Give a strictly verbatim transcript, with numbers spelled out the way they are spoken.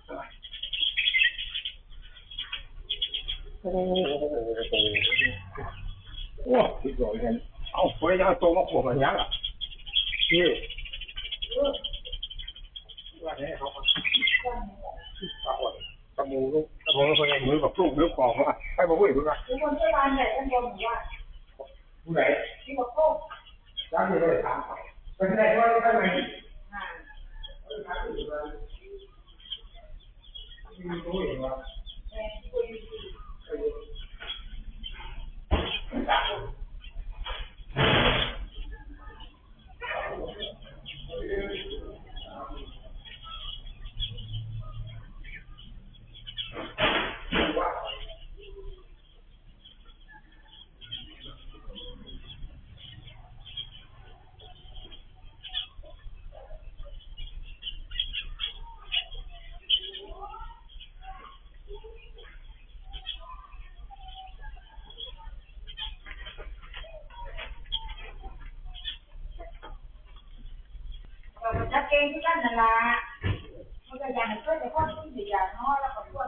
โอ้ย โอ้ย โอ้ย โอ้ย โอ้ย เอา คนละอย่าง ตัวมาขวบกันยังล่ะ นี่ ว่าไงเขา ตะมูลูก ตะมูลูก คนละมือกับลูก มือกอง ว่า ให้มาคุยกัน ผู้ใด ที่มาโคก ร้านอยู่เลย ถามเขา เป็นไง ว่า ว่าไง อ่า เออ ถามอยู่เลย ไม่รู้เองว่า เออ เราก็จัดเก่งคือกันนั่นล่ะ มันก็อยากให้ช่วยแต่คนที่อยากเนาะ แล้วก็ควร